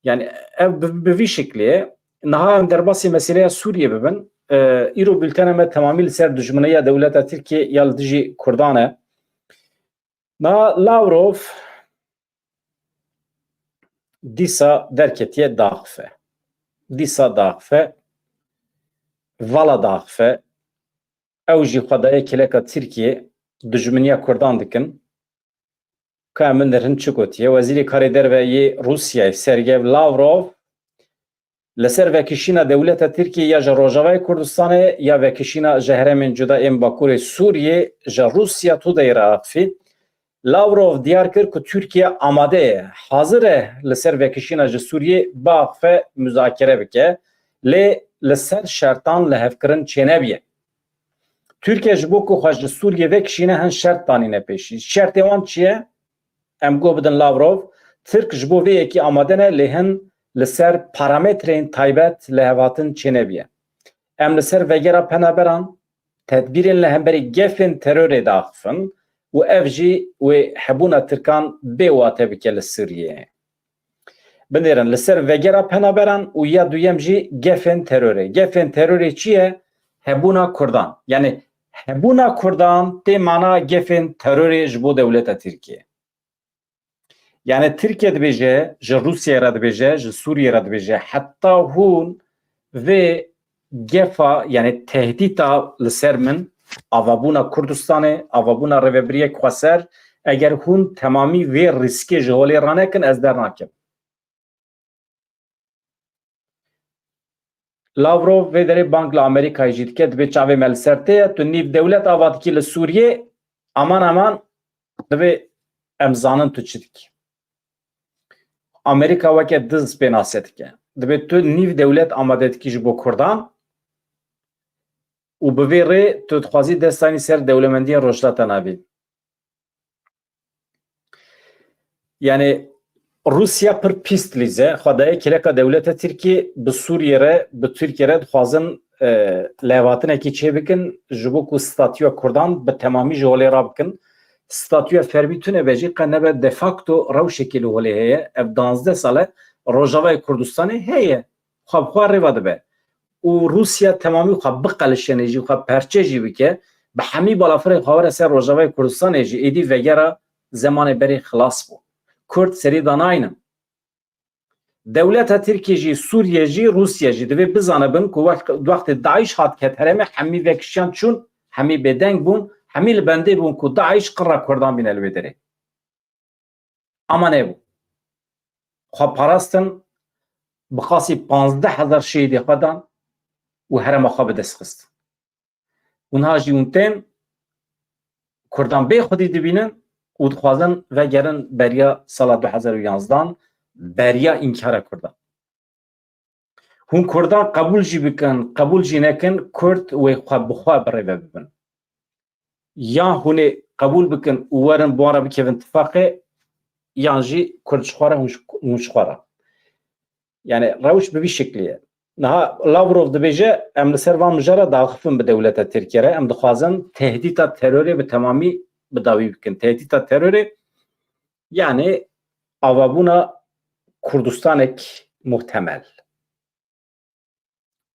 Yani ev bi, bi vî şeklê ye. Niha em derbasî meseleya Sûriyê bibin. E, îro bültena me temamî li ser dijmineya dewleta Tirkiye ya li dijî Kurdan e. Na Lavrov dîsa derketiye daxife. Dîsa daxife. Vala daxife. Ew jî xwe daye kêleka Tirkiye, dijminiya Kurdan dikin. Ka min der hin çi gotiye? Wezîrê Karê Derve yê Rûsyayê Sergey Lavrov li ser vekişîna dewleta Tirkiyê ya ji Rojavayê Kurdistanê ya vekişîna ji herêmên cuda ên Bakurê Sûriyê ji Rûsya Today re axifî. Lavrov diyar kir ku Tirkiye amade ye, hazir e li ser vekişîna ji Sûriyê biaxife muzakere bike, lê li ser şertan lihevkirin çênebiye. Tirkiye ji bo ku xwe ji Sûriyê vekişîne hin şert danîne pêşî. Şertê wan çi ye? Em guh bidin Lavrov, Tirk ji bo vê yekî amade ne, lê hin li ser parametreyên taybet lihevhatin çênebiye. Em li ser vegera penaberan, tedbîrên li hemberî gefên terorê diaxifin û ev jî wê hebûna Tirkan bê wate bike li Sûriyeyê. Binêrin, li ser vegera penaberan û ya duyem jî gefên terorê. Gefên terorê çi ye? Hebûna Kurdan. Yani hebûna Kurdan tê mana gefên terorê ji bo dewleta Tirkiye. Yani Tirkiye dibêje, ji Rûsiyeyê re dibêje, ji Sûriyeyê re dibêje, heta hûn vê gefa, yani tehdîta li ser min, avabûna Kurdistanê, avabûna rêvebiriyek xweser, eger hûn temamî vê rîskê ji holê ranekin, ez dernakim. Lavrov vê derê bang li Amerîkayê jî dike, dibê çavê me li ser te ye, tu nîv dewlet ava dikî li Sûriyê, aman aman, dibê em zanin tu çi dikî. Amerîka weke diz pênase dike. Dibê tu nîv dewlet amade dikî ji bo Kurdan û bi vê rê tu dixwazî dest danî ser dewlemendiyên Rojhilata Navîn. Yani Rûsya pir pîst lîze xwe daye kêleka dewleta Tirkiyê bi Sûriyê re, bi Tirkiye re dixwazin, e, levhatinekî çêbikin, ji bo ku statûya Kurdan bi temamî ji holê rabikin. Statûya fermî tune be jî, qe nebe de facto rewşekê li holê heye. Ev danzdeh sal e Rojavayê Kurdistanê heye. Xwe bi xwe rêva dibe. Û Rûsya temamî xwe biqelişêne jî, xwe perçe jî bike, bi hemî balafirê xwe were ser Rojavayê Kurdistanê jî, êdî vegera zemanê berê xilas bû. Kurd serî danaynin. Dewleta Tirkiyê jî, Sûriye jî, Rûsya jî divê bizanibin ku wext, wextê DAIŞ hat ket herêmê, hemî vekişiyan çûn, hemî bêdeng bûn, hemî li bendê bûn ku DAIŞ qirra Kurdan bîne li wê derê. Ama nebû. Xwe parastin, bi qasî panzdeh hezar şehîdê xwe dan û herêma xwe bi dest xist. Û niha jî hûn tên Kurdan bê xwedî dibînin û dixwazin vegerin beriya sala du hezar û yanzdan, beriya înkara Kurdan. Hûn Kurdan qebûl jî bikin, qebûl jî nekin, Kurd wê xwe bi xwe birêve bibin. Yan hûn ê qebûl bikin û werin bi wan re bikevin tifaqê, yan jî Kurd ji xwe re, hûn ji, hûn ji xwe re. Yani rewş bi vî şeklî ye. Niha Lavrov dibêje, em li ser van mijara diaxifin bi dewleta Tirkiye re, em dixwazin tehdîta terorê bi temamî bi dawî bikin. Tehdîta terorê, yani avabûna Kurdistanek muhtemel.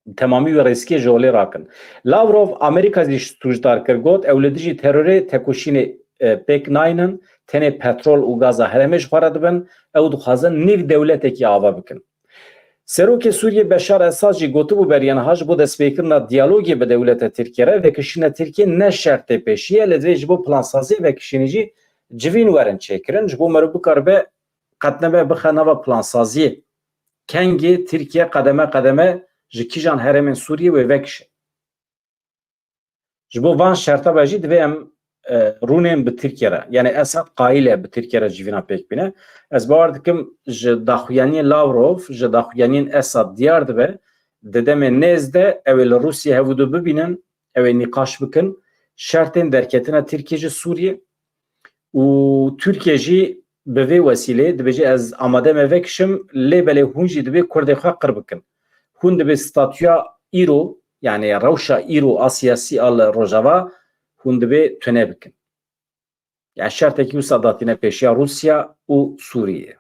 Bi temamî wê rêzikê ji holê rakin. Lavrov Amerîka jî sûcdar kir, got, ew li dijî terorê tekoşînê, e, pêk naynin, tenê petrol û gaza herêmê ji xwe re dibin, ew dixwazin nîv dewletekî ava bikin. Serokê Sûriyê Beşar Esad jî gotibû beriya niha ji bo destpêkirina diyalogê bi dewleta Tirkiye re, vekişîna Tirkiye ne şertê pêşî ye, lê divê ji bo plansaziyê vekişînê jî civîn werin çêkirin, ji bo meriv bikaribe qedneme bixe nava plansaziyê. Kengê Tirkiye qedeme qedeme ji kîjan herêmên Sûriyê wê vekişe. Ji bo van şerta be jî divê em, e, rûnên bi Tirkiye re. Yani Esad qayîl e bi Tirkiye re civîna pêk bîne. Ez bawer dikim ji daxuyaniyên Lavrov, ji daxuyaniyên Esad diyar dibe, di demê nêz de ew ê li Rûsya hev û du bibînin, ew ê nîqaş bikin, şertên derketina Tirkiye ji Sûriyê û Tirkiye jî bi vê wesîlê dibêje, ez amade me vekişim, lê belê hûn jî dibê Kurdê xwe qir bikin. Hûn dibê statûya îro, yani rewşa îro a siyasî a li Rojava, hûn dibê tune bikin. Yani şertekî wisa datîne pêşiya Rûsya û Sûriyê.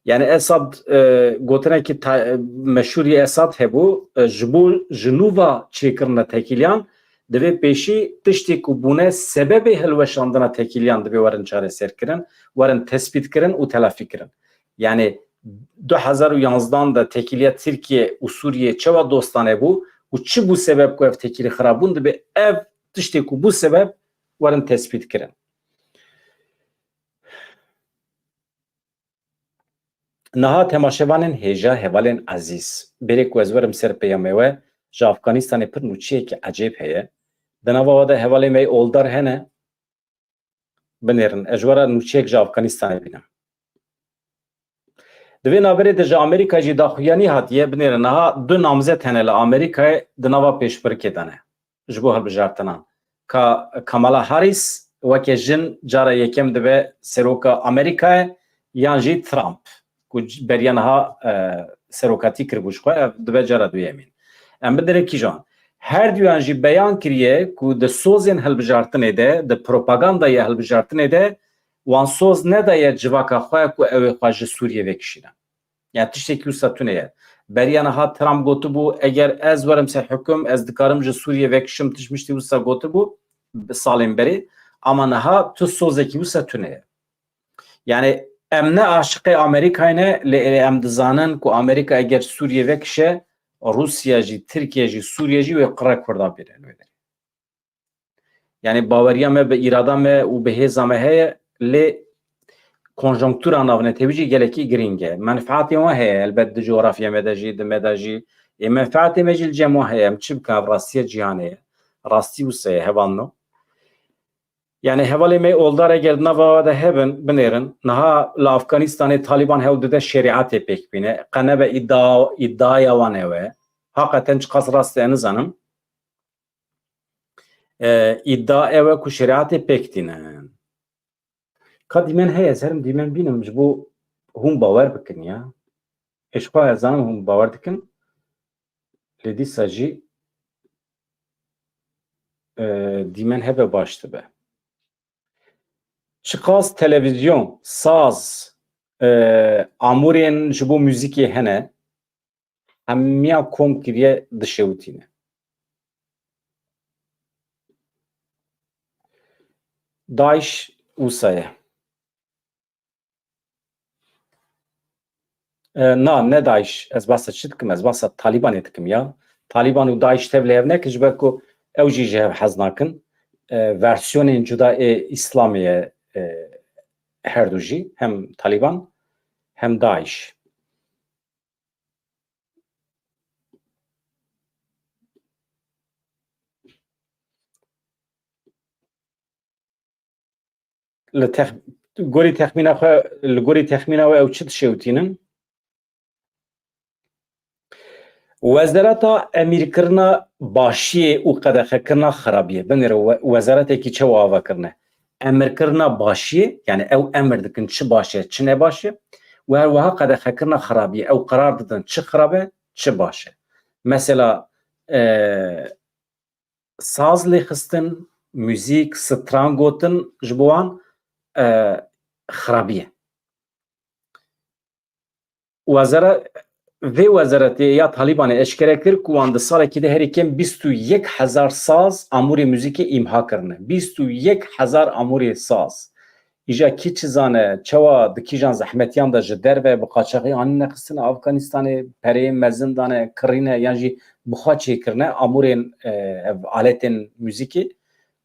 Yani Esad, e, gotinekî ta-, e, meşhûr yê Esad hebû, e, ji bo ji nû va çêkirina tekîliyan, divê pêşî tiştê ku bûne sebebê hilweşandina tekîliyan divê werin çareserkirin, werin tespîtkirin û telafîkirin. Yani du hezar û yanzdan de tekîliya Tirkiye û Sûriye çawa dostane bû û çi bû sebeb ku ev tekîlî xirab bûn, divê ev tiştê ku bû sebeb werin tespîtkirin. Niha temaşevanên hêja, hevalên ezîz, berê ku ez werim ser peyamê we, ji Afganistanê pir nûçeyekî ecêb heye. Di nava we de hevalê me yê oldar hene, binêrin. Ez ji we re nûçeyek ji Afganistanê bînim. Di vê navberê de ji Amerîka jî daxuyanî hatiye, binêrin. Niha du namzet hene li Amerîkayê di nava pêşbirkê de ne. Ji bo hilbijartinan. Ka Kamala Harris weke jin cara yekem dibe seroka Amerîkayê yan jî Trump ku c-, beriya niha, e, serokatî kiribû ji xwe, ev dibe cara duyemîn. Em bidirin kîjan. Her duyan jî beyan kiriye ku di sozên hilbijartinê de, di propagandaya hilbijartinê de wan soz nedaye civaka xwe ku ew ê xwe ji Sûriyê vekişîne. Yani tiştekî wisa tune ye. Beriya niha Trump gotibû, eger ez werim ser hukum, ez dikarim ji Sûriyê vekişim, tişt miştî wisa gotibû bi salên berê. Ama niha tu sozekî wisa tune ye. Yani em ne aşiqê Amerîkayê ne, lê em dizanin ku Amerîka eger Sûriyê vekişe, Rûsya jî, Tirkiye jî, Sûriye jî wê qire Kurdan bîne li wê derê. Yani baweriya me bi îrada me û bi hêza me heye, lê konjonktura navnetewî jî gelekî girîng e. Menfaatê wan heye, elbet di cografya me de jî, di me de jî. Ê menfaatê me jî li cem wan heye. Em çi bikin, ev rastiya cîhanê ye. Rastî wisa ye, hevalno. Yani hevalê me oldar eger di nava we de hebin, binêrin. Niha li Afganistanê Taliban hewl dide şerîetê pêk bîne. Qe nebe îdia, îdiaya wan ew e. Haqeten çiqas rast e, nizanim. E, îdia ew e ku şerîetê pêk tînin. Ka dîmen heye, ez herim dîmen bînim ji bo hûn bawer bikin ya. Ê ji xwe ez zanim hûn bawer dikin. Lê dîsa jî, e, dîmen hebe baş dibe. Çiqas televîzyon, saz, e, amûrên ji bo muzîkê hene, hemiya kom kiriye dişewitîne. DAIŞ wisa ye. E, na, ne DAIŞ. Ez behsa çi dikim? Ez behsa Talîbanê dikim ya. Talîban û DAIŞ tev li hev nekin, ji ber ku ew jî ji hev hez nakin. E, versiyonên cuda ê Îslamê ye, e, her du jî. Hem Talîban, hem DAIŞ. Li tex-, gorî texmîna xwe, li gorî texmîna we ew çi dişewitînin? Wezareta emîrkirina başiyê û qedexekirina xirabiyê. Binêre we-, wezaretekî çawa ava kirine? Emirkirina başiyê, yani ew emir dikin çi baş e, çi ne baş e, û her wiha qedexekirina xirabiyê. Ew qerar didin çi xirab e, çi baş e. Mesela, e, saz lêxistin, muzîk, stran gotin ji bo wan, e, xirabî ye. Wezara-, vê wezaretê ya Talîbanê eşkere kir ku wan di salekî de herî kêm bîst û yek hezar saz amûrê muzîkê îmha kirine. Bîst û yek hezar amûrê saz. Îja kî çi zane, çawa di kîjan zehmetiyan de ji derve bi qaçaxî anîne xistine Afganistanê, pereyên mezin dane, kirîne yan jî bi xwe çêkirine amûrên, e, ev aletên muzîkê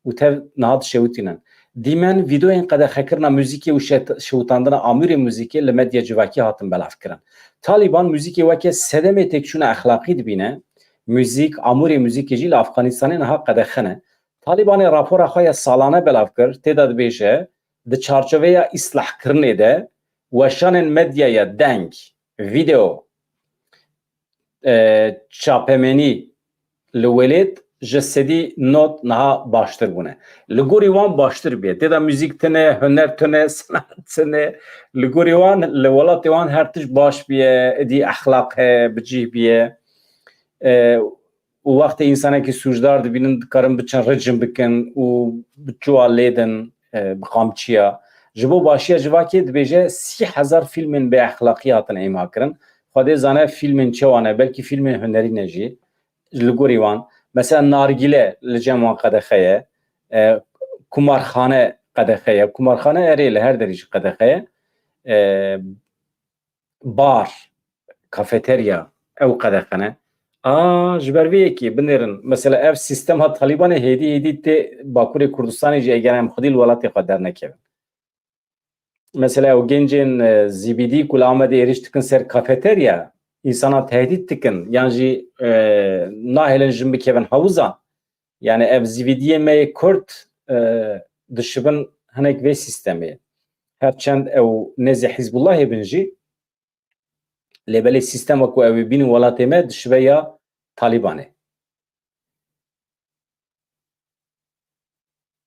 û tev niha dişewitînin. Dîmen vîdeoyên qedexekirina muzîkê û şet-, şewitandina amûrê muzîkê li medya civakî hatin belavkirin. Talîban muzîkê weke sedemê têkçûna exlaqî dibîne. Muzîk, amûrê muzîkê jî li Afganistanê niha qedexe ne. Talîbanê rapora xwe ya salane belav kir, tê de dibêje, di çarçoveya îslahkirinê de weşanên medyaya deng, vîdeo, e, çapemenî li welêt ji sedî nod niha baştir bûne. Li gorî wan baştir bûye. Tê de muzîk tune, huner tune, sanat tune. Li gorî wan, li welatê wan her tişt baş bûye, êdî exlaq heye, bi cih bûye. E, û wextê însanekî sûcdar dibînin, dikarin biçin ricim bikin û bi çuwa lêdin, e, bi qamçiya. Ji bo başiya civakê dibêje sî hezar fîlmên bêexlaqî hatin îmha kirin. Xwedê zane fîlmên çawa ne, belkî fîlmên hunerî ne jî. Li gorî wan, mesela nargîle li cem wan qedexe ye, e, kumarxane qedexe ye. Kumarxane erê li her derî jî qedexe ye. E, bar, kafeterya, ew qedexe ne. A, ji ber vê yekê binêrin. Mesela ev sîstema Talîbanê hêdî hêdî tê Bakurê Kurdistanê jî eger em xwedî li welatê xwe dernekevin. Mesela ew gencên, e, zîbîdî ku li Amedê êrîş dikin ser kafeterya, însana tehdît dikin, yan jî, e, nahêlin jin bikevin hewizan. Yani ev zîvîdiyê me yê Kurd, e, dişibin hinek vê sîstemê. Her çend ew nêzî Hizbullahê bin jî, lê belê sîstema ku ew ê bînin welatê me dişibe ya Talîbanê.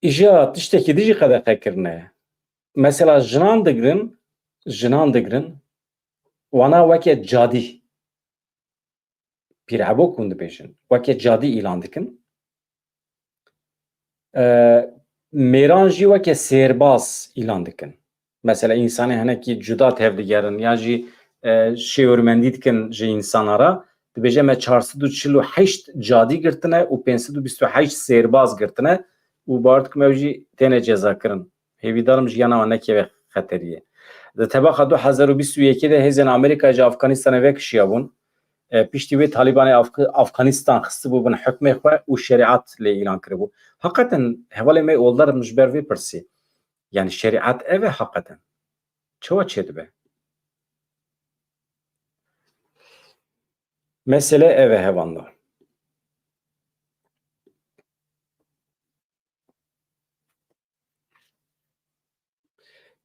Îja tiştekî din jî qedexe kirine. Mesela jinan digirin, jinan digirin, wana weke cadî. Pîrhebok hûn dibêjin. Weke cadî îlan dikin. E, mêran jî weke sêrbaz îlan dikin. Mesela, însanê hinekî cuda tevdigerin, yan jî, e, şêwirmendî dikin ji însana re. Dibêje, me çar sed û çil û heşt cadî girtine û pênc sed û bîst û heşt sêrbaz girtine û bawer dikim ew jî têne cezakirin. Hêvîdar im jiyana wan nekeve xeteriyê. Di tebaxa du hezar û bîst û yekê de hêzên Amerîka ji Afganistanê vekişiyabûn. E, piştî wê Talîbanê Afg-, Afganistan xistibû bin hukmê xwe û şerîat lê îlan kiribû. Heqeten hevalê me oldar im ji ber vê pirsî. Yani şerîat ev e heqeten. Çawa çêdibe? Mesele ev e hevando.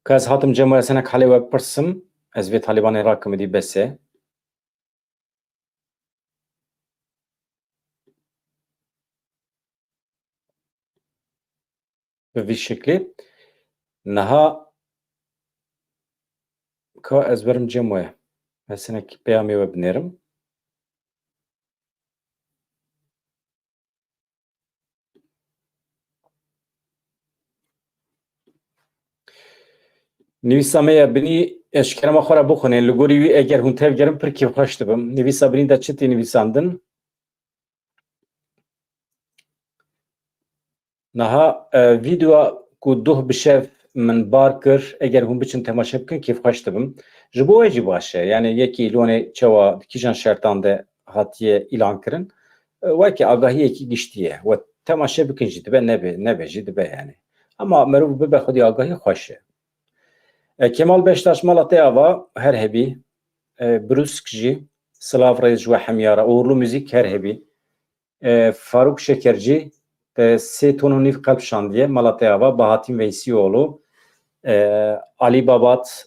Ka ez hatim cem we, ez hinek halê we bipirsim, ez vê Talîbanê rakim, êdî bes e. Bi vî şeklê. Niha Ka ez werim cem we. Ez hinek peyamê we binêrim. Nivîsa me ya binî, ez ji kerema xwe re bixwînim. Li gorî wî eger hûn tevgerin pir kêfxweş dibim. Nivîsa binî de çi tê nivîsandin? Niha, e, vîdeoya ku doh bi şev min bar kir, eger hûn biçin temaşe bikin, kêfxweş dibim. Ji bo we jî baş e. Yani yekî lûnê çawa di kîjan şertan de hatiye îlan kirin, e, weke agahiyekî giştî ye. We temaşe bikin jî dibe, nebe, nebe jî dibe yani. Ama merov bibe xwedî agahî xweş e. E, Kemal Beştaş, mala te ava, her hebî. E, Brûsk jî, silav rêz ji we hemiya re. Uğurlu Müzik, her hebî. E, Faruk Şekerci, e, sê ton û nîv qelb şandiye, mala te ava, Bahattin Veysîoğlu, e, Ali Babat,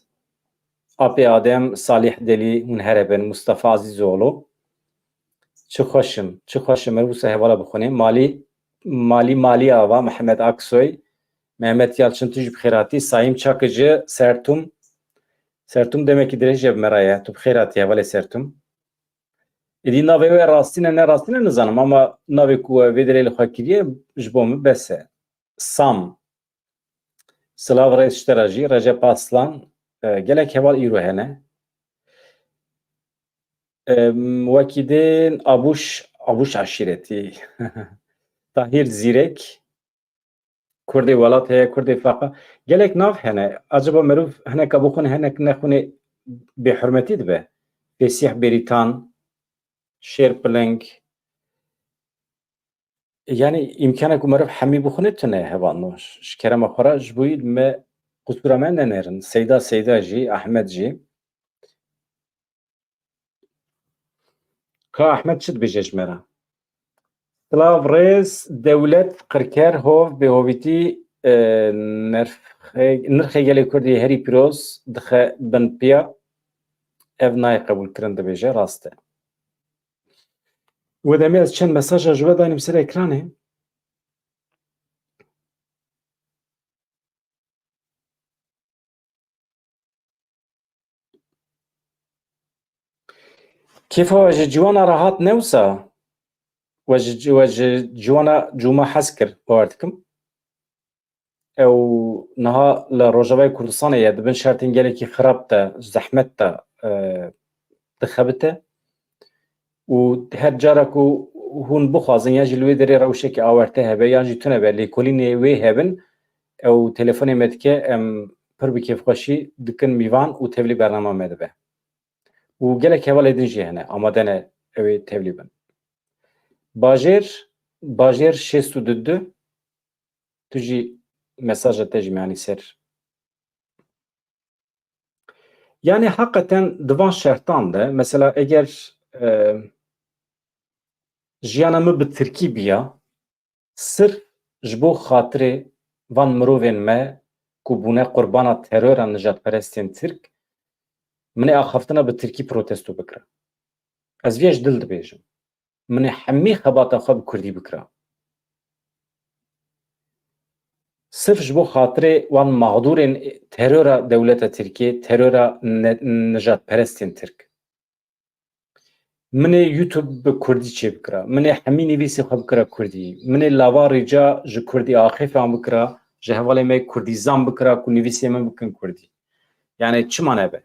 Apê Adem, Salih Deli, hûn here bin, Mustafa Azizoğlu. Çi xweş in, çi xweş in, merov wisa hevala bixwîne. Malî, Malî, Malî Ava, Mihemed Aksoy, Mehmet Yalçın, tu jî bi xêr hatî. Saîm Çakici, Sertum, Sertum demekî dirêj e bi me re ye. Tu bi xêr hatî, hevalê Sertum. Êdî navê wê rastî ne, ne rastî ne nizanim, ama navê ku we vê derê li xwe kiriye ji bo min bes e. Sam. Silav rêz ji te re jî. Recep Aslan. E, gelek heval îro hene. E, wekî din Abuş, Abuş aşîretî. Tahir Zîrek. Kurdê welat heye, Kurdê feqa. Gelek nav hene. Acaba merov hineka bixwîne, hinek nexwîne bêhurmetî dibe? Fesîh Bêrîtan, Şêr Piling. Yani îmkana ku merov hemî bixwîne tune hevalno. Ji kerema xwe re ji bo me qusûra me nenêrin. Seyda Seyda jî, Ahmed jî. Ka Ahmed çi dibêje ji me re? Silav, rêz, dewlet, qirker, hov, bêhovîtî, e, nirxê, nirxê gelê Kurdî herî pîroz dixe bin piya. Ev nayê qebûlkirin, dibêje, rast e. We demê ez çend mesaja ji we daynim ser ekranê. Kêfa we ji ciwana re hat ne wisa? We ji, we ji ciwana cûma hez kir, bawer dikim. Ew niha li Rojavayê Kurdistanê ye, di bin şertên gelekî xirab de, zehmet de, e, dixebite. Û her cara ku hûn bixwazin, yan jî li wê derê rewşekî awarte hebe, yan jî tune be, lêkolînê wê hebin, ew telefonê me dike, em pir bi kêfxweşî dikin mîvan û tevlî bernama me dibe. Û gelek hevalê din jî hene, amade ne ew ê tevlî bin. Bajêr, bajêr şêst û du du, tu jî mesaja te jî me anî ser. Yani heqeten di van şertan de, mesela eger, e, jiyana min bi tirkî biya, sirf ji bo xatirê van mirovên me ku bûne qurbana terora nijadperestên Tirk, min ê axaftina bi tirkî protesto bikira. Ez vê ji dil dibêjim. Min ê hemî xebata xwe bi kurdî bikira. Sirf ji bo xatirê wan mexdûrên terora dewleta Tirkiyê, terora ne-, nijadperestên Tirk. Min ê YouTube bi kurdî çêbikira. Min ê hemî nivîsê xwe bikira kurdî. Min ê lava rêca ji kurdî axifan bikira, ji hevalê me kurdîzan bikira ku nivîsê min bikin kurdî. Yani çima nebe?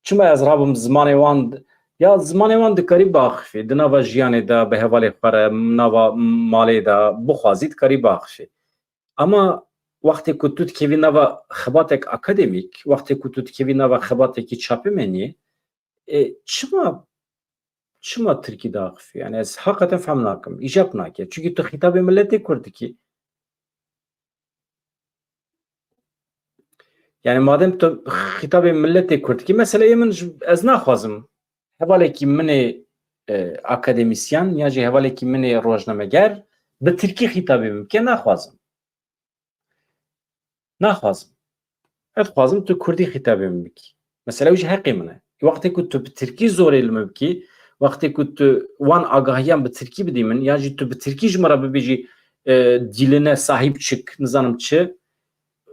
Çima ez rabim zimanê wan, ya zimanê wan dikarî biaxifî, di nava jiyanê de, bi hevalê xwe re, nava malê de, bixwazî dikarî biaxifî. Ama wextê ku tu dikevî nava xebatek akademîk, wextê ku tu dikevî nava xebatekî çapemeniyê, e, çima, çima tirkî diaxifî? Yani ez heqeten fehm nakim. Îcab nake. Çunkî tu xîtabê miletê kurd dikî. Yani madem tu xîtabê miletê kurd dikî, meseleyê min ji, ez naxwazim hevalekî min ê, e, akademîsyen ya jî hevalekî min ê rojnameger bi tirkî xîtabê min bike, naxwazim. Naxwazim. Ez dixwazim tu kurdî xîtabê min bikî. Mesela ew jî heqê min e. Wextê ku tu bi tirkî zorê li min bikî, wextê ku tu wan agahiyan bi tirkî bidî min, yan jî tu bi tirkî ji min re bibêjî, e, dîline sahîb çik, nizanim çi,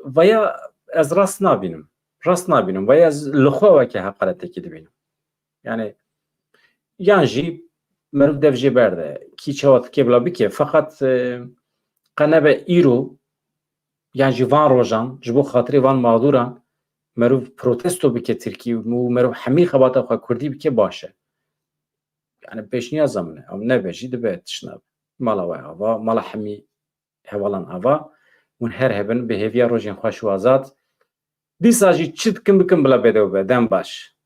vaya ez rast nabînim. rast nabînim. Ve ez li xwe weke heqaretekî dibînim. Yani yan jî meriv dev jê berde. Kî çawa dikê bila bike. Feqet e, qe nebe îro yan jî van rojan ji bo xatirê van mağduran meriv protesto bike Tirkî û meriv hemî xebata xwe Kurdî bike baş e. Yani pêşniyaza min e. Em nebe jî dibe tişt nabe. Mala we ava, mala hemî hevalan ava. Hûn her hebin bi hêviya rojên xweş û azad. Dîsa jî çi dikin bikin bila bêdew be. Dem baş.